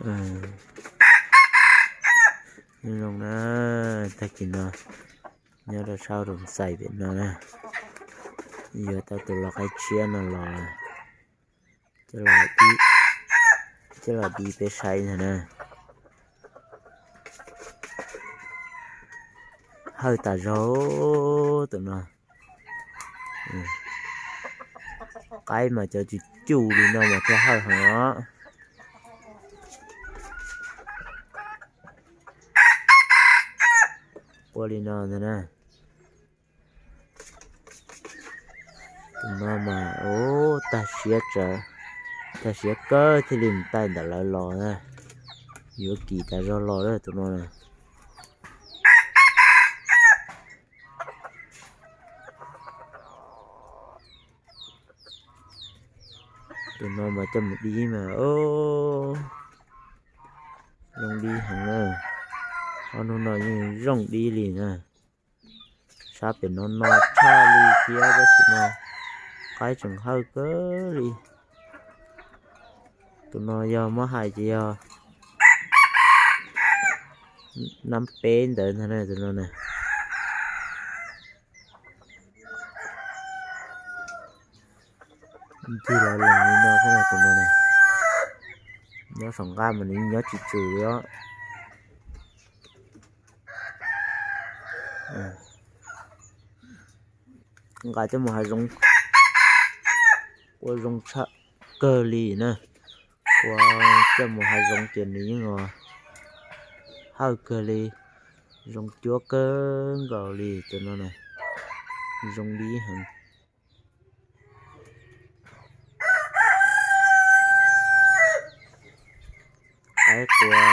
Nyob zoo na, tag kis no nyob rau sab Roo Xais pem no na, yuav tau tus lau qaib tshiab no los coj los dib peb saib ntag na. Hawj tas zog tus no. Qaib mas cov cus cus li no mas thiaj hawj heev os. Ua li no ntag na. Tus no mas ub, tag siab tsawv, tag siab kawg thiaj li mus taij ntawm lawv los na. Yuav kim tas zog los lawm tus no na. Tus no mas coj mus dib mas zoo dib heev na. Ob hnub no yeej zoo dib li na. Sab pem no no tshaj li thiab tab sis mas qaib tseem hawj kawg li. Tus no yog muab hais ces yog nab peb ntawd ntag na tus no na. Ncig los lees li no thiab tus no na. Nyob saum nqaj mas nws nyob tsw tsw li os. Nqa coj mus hav zoov, ua zoo tshaj kawg li na. Ua coj mus hav zoov ces nws yeej hawj kawg li, zoo cuab kawg nkaus li tus no na, zoo dib heev. Qaib qua,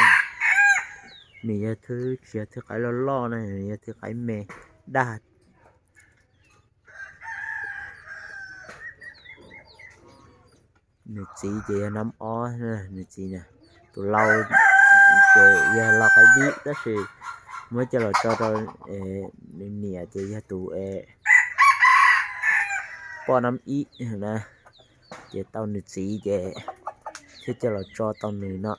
nws yog thwj, tsis yog thwj qaib loj loj na, nws yog thwj qaib me daj. Nws txiv ces yog nab ob, nws txiv na. Tus lau ces yog lau qaib dib tab sis muab coj los tso rau nws niam ces yog tus poj nab ib na, ces tau nws txiv ces thiaj coj los tso tau nws no.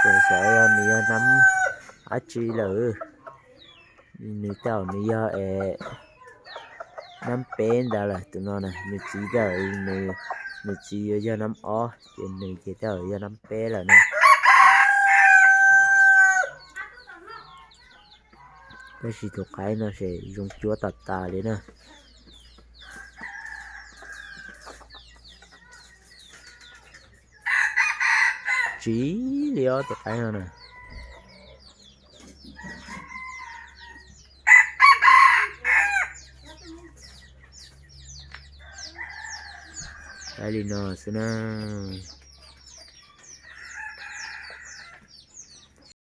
Ces xyov yog nws yog nab dab tsi lawm. Nws tej zaum nws yog nab peb ntawd lawm tus no na, nws txiv tej zaum, nws txiv yuav yog nab ob ces nws ces tej zaum yog nab peb lawm na. Tab sis tus qaib no ces zoo cuab tas tas li na. Tsiv li ob tus qaib no na. Qaib li no xwb na.